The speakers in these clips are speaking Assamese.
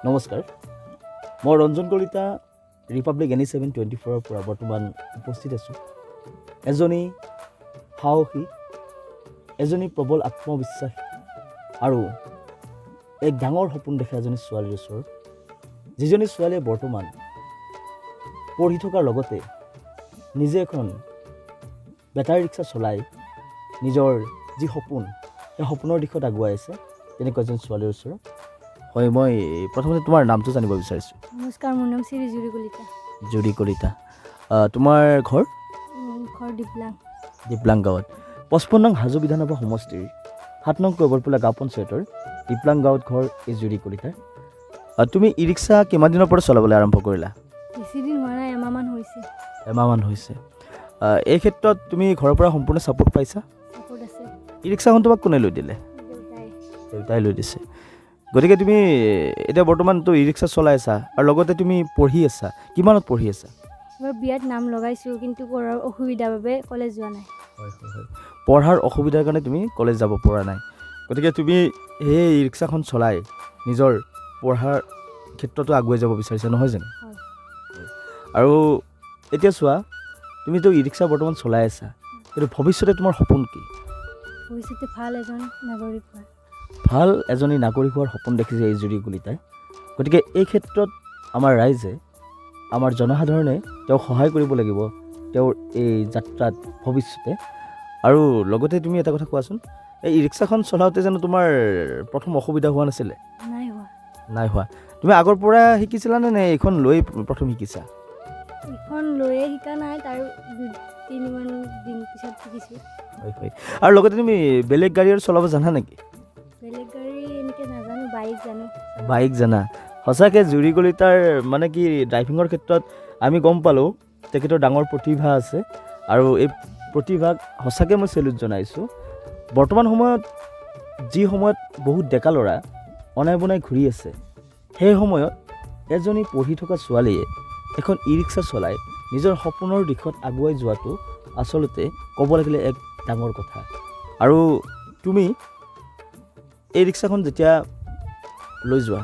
নমস্কাৰ, মই ৰঞ্জন কলিতা, ৰিপাব্লিক এনি 7 24ৰ পৰা বৰ্তমান উপস্থিত আছোঁ এজনী সাহসী, এজনী প্ৰবল আত্মবিশ্বাস আৰু এক ডাঙৰ সপোন দেখা এজনী ছোৱালীৰ ওচৰত, যিজনী ছোৱালীয়ে বৰ্তমান পঢ়ি থকাৰ লগতে নিজে এখন বেটাৰী ৰিক্সা চলাই নিজৰ যি সপোন, সেই সপোনৰ দিশত আগুৱাই আছে, তেনেকুৱা এজন ছোৱালীৰ ওচৰত। হয়, মই প্ৰথমতে তোমাৰ নামটো জানিব বিচাৰিছোঁ। নমস্কাৰ, মোৰ নাম শ্ৰী জুৰি কলিতা। জুৰি কলিতা, তোমাৰ ঘৰ? ঘৰ দিপলাং। দিপলাং গাঁৱত, 55 নং হাজো বিধানসভা সমষ্টিৰ 7 নং কৈৱৰপোলা গাঁও পঞ্চায়তৰ দিপলাং গাঁৱত ঘৰ এই জুৰি কলিতাৰ। তুমি ই ৰিক্সা কিমান দিনৰ পৰা চলাবলৈ আৰম্ভ কৰিলা? বেছি দিন হোৱা নাই, এমাহমান হৈছে। এমাহমান হৈছে। এই ক্ষেত্ৰত তুমি ঘৰৰ পৰা সম্পূৰ্ণ ছাপোৰ্ট পাইছা? ছাপোৰ্ট আছে। ই ৰিক্সাখন তোমাক কোনে লৈ দিলে? দেউতাই। দেউতাই লৈ দিছে। গতিকে তুমি এতিয়া বৰ্তমানতো ই ৰিক্সা চলাই আছা আৰু লগতে তুমি পঢ়ি আছা। কিমানত পঢ়ি আছা? এবাৰ বিএত নাম লগাইছোঁ, কিন্তু পঢ়াৰ অসুবিধাৰ বাবে কলেজ যোৱা নাই। হয়, পঢ়াৰ অসুবিধাৰ কাৰণে তুমি কলেজ যাব পৰা নাই। গতিকে তুমি সেই ই ৰিক্সাখন চলাই নিজৰ পঢ়াৰ ক্ষেত্ৰতো আগুৱাই যাব বিচাৰিছা, নহয় জানো? হয়। আৰু এতিয়া চোৱা, তুমিতো ই ৰিক্সা বৰ্তমান চলাই আছা, কিন্তু ভৱিষ্যতে তোমাৰ সপোন কি? ভৱিষ্যতে ভাল এজন নাগৰিক হোৱাৰ। ভাল এজনী নাগৰিক হোৱাৰ সপোন দেখিছে এই জুৰি কলিতাই। গতিকে এই ক্ষেত্ৰত আমাৰ ৰাইজে, আমাৰ জনসাধাৰণে তেওঁক সহায় কৰিব লাগিব তেওঁৰ এই যাত্ৰাত ভৱিষ্যতে। আৰু লগতে তুমি এটা কথা কোৱাচোন, এই ই ৰিক্সাখন চলাওঁতে জানো তোমাৰ প্ৰথম অসুবিধা হোৱা নাছিলে? নাই হোৱা। নাই হোৱা। তুমি আগৰ পৰা শিকিছিলানে নে এইখন লৈ প্ৰথম শিকিছা? এইখন লৈয়ে শিকা নাই, তাৰ 2-3মান দিন পিছত শিকিছোঁ। হয়, আৰু লগতে তুমি বেলেগ গাড়ী আৰু চলাব জানা নেকি? বেলেগ গাড়ী এনেকৈ নাজানো, বাইক জানো। বাইক জানা। সঁচাকৈ জুৰি কলিতাৰ মানে কি ড্ৰাইভিঙৰ ক্ষেত্ৰত আমি গম পালোঁ তেখেতৰ ডাঙৰ প্ৰতিভা আছে আৰু এই প্ৰতিভাক সঁচাকৈ মই চেলুট জনাইছোঁ। বৰ্তমান সময়ত যি সময়ত বহুত ডেকা ল'ৰা অনাই বনাই ঘূৰি আছে, সেই সময়ত এজনী পঢ়ি থকা ছোৱালীয়ে এখন ই ৰিক্সা চলাই নিজৰ সপোনৰ দিশত আগুৱাই যোৱাটো আচলতে ক'ব লাগিলে এক ডাঙৰ কথা। আৰু তুমি এই ৰিক্সাখন যেতিয়া লৈ যোৱা,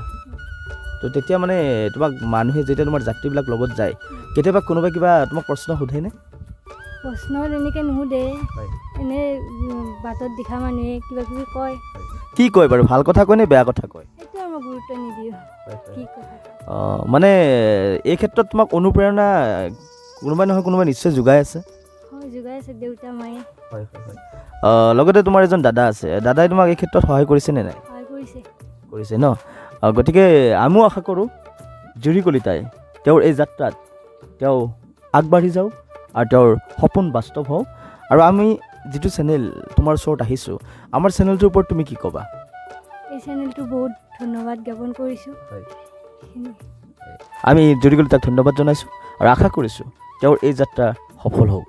তো তেতিয়া মানে তোমাক মানুহে, যেতিয়া তোমাৰ যাত্ৰীবিলাক লগত যায়, কেতিয়াবা কোনোবাই কিবা তোমাক প্ৰশ্ন সোধেনে? প্ৰশ্ন তেনেকৈ নুসুধে। এনেই বাটত দেখা মানুহে কিবা কিবি কয়। কি কয় বাৰু? ভাল কথা কয় নে বেয়া কথা কয়? সেইটো আৰু মই গুৰুত্ব নিদিওঁ কি কথা কয়। অঁ, মানে এই ক্ষেত্ৰত তোমাক অনুপ্ৰেৰণা কোনোবাই নহয় কোনোবাই নিশ্চয় যোগাই আছে। হয়, যোগাই আছে দেউতা, মায়ে। হয়, লগতে তোমাৰ এজন দাদা আছে। দাদাই তোমাক এই ক্ষেত্ৰত সহায় কৰিছে নে নাই? সহায় কৰিছে। কৰিছে ন? গতিকে আমিও আশা কৰোঁ জুৰি কলিতাই তেওঁৰ এই যাত্ৰাত তেওঁ আগবাঢ়ি যাওক আৰু তেওঁৰ সপোন বাস্তৱ হওক। আৰু আমি যিটো চেনেল তোমাৰ ওচৰত আহিছোঁ, আমাৰ চেনেলটোৰ ওপৰত তুমি কি ক'বা? এই চেনেলটো বহুত ধন্যবাদ জ্ঞাপন কৰিছোঁ। এইখিনি। আমি জুৰি কলিতাক ধন্যবাদ জনাইছোঁ আৰু আশা কৰিছোঁ তেওঁৰ এই যাত্ৰা সফল হওক।